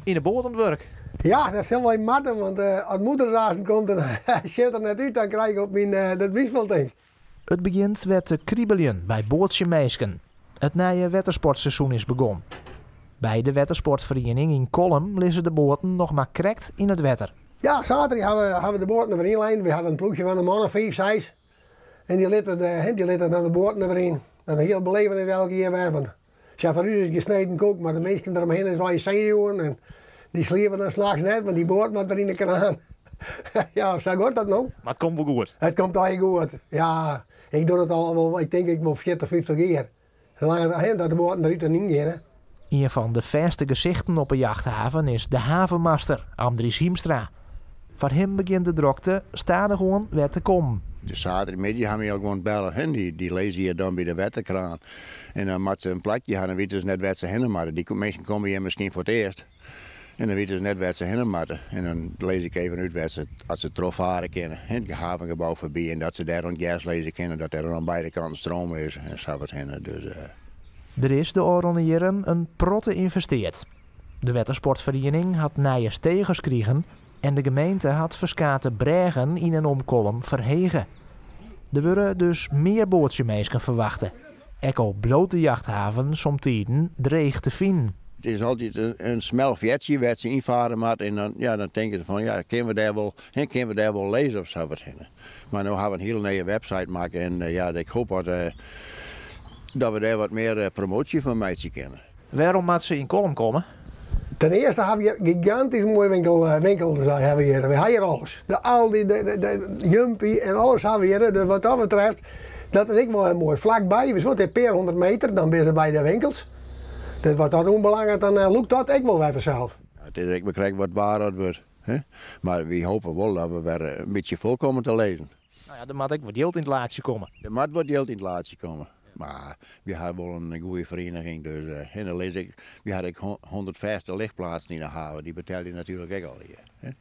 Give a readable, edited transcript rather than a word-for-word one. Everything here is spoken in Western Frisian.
Yn 'e boat oan it wurk. Ja, dat sil wol even moatte, want as moeder razen komt en hy sjocht der net út, dan krij ik op myn, dat witst wol tink. It begjint wer te kribeljen by boatsjeminsken. It nije wettersportseizoen is begûn. By de wettersportferiening yn Kollum lizze de boaten noch mar krekt yn it wetter. Ja, saterdei ha we de boaten der wer yn lein. We hawwe in ploechje fan in man of fiif, seis. En dy litte de, dy litte dan de boaten der wer yn. Dat is in hiele belevenis elk jier wer. Want sja, foar ús is it gesneden koek, mar de minsken der omhinne is allegear senuwen en dy sliepe dan nachts net, want dy boat moat wer yn de kraan. Ja, sa giet dat no. Mar it komt wol goed? It komt allegear goed, ja. Ik doch dat al wol, ik tink ek wol 40, 50 jier. Salang dat de boaten derút en yn geane. Ien fan de fêste gesichten op 'e jachthaven is de havenmaster, Andries Hiemstra. Foar him begjint de drokte stadichoan wer te kommen. De saterdeimiddei ha my al gewoan belle, hè, dy lizze hjir dan by de wetterkraan en dan moatte se in plakje ha, dan witte se net wêr't se hinne moatte. Dy minsken komme hjir miskien foar it earst en dan witte se net wêr't se hinne moatte. En dan lis ik even út wêr't se, as se trochfare kinne, hè, it havengebou foarby en dat se dêr oan it gers lizze kinne, dat dêr oan beide kanten stroom is en sa wat hinne. Dus. Der is de ôfrûne jierren in protte ynvesteard. De wettersportferiening hat nije stegers krigen en de gemeente hat ferskate brêgen yn en om Kollum ferhege. Der wurde dus mear boatsjeminsken ferwachte, ek al bliuwt de jachthaven somtiden dreech te finen. It is altyd in smel feartsje wêr't se ynfare moatte en dan, ja, dan tinke se fan ja, kinne we dêr wol, hè, kinne we dêr wol lizze of sa wat hinne. Mar no ha we in hiele nije website makke en ja, ik hoop dat, dat we dêr wat mear promoasje fan meitsje kinne. Wêrom moat se yn Kollum komme? Ten earste ha we hjir gigantysk moai winkel, winkels ha we hjir. We ha hjir alles. De Aldi, de, de Jumpy en alles ha we hjir. Dus wat dat betreft, dat is ek wol hiel moai. Flakby, we in pear hûndert meter, dan binne se by de winkels. Dus wat dat oanbelanget, dan lûkt dat ek wol wer fansels. It is ek mar krekt wat waar dat wurdt. Hè? Mar wy hoopje wol dat we wer in bytsje fol komme te lizzen. No ja, der moat ek wat jild yn it laadsje komme. Der moat wat jild yn it laadsje komme. Mar wy hawwe wol in goede ferieniging, dus en dan lis ik, wy hawwe ek 100 fêste lichtplaatsen yn de haven, dy betelje natuerlik ek allegear.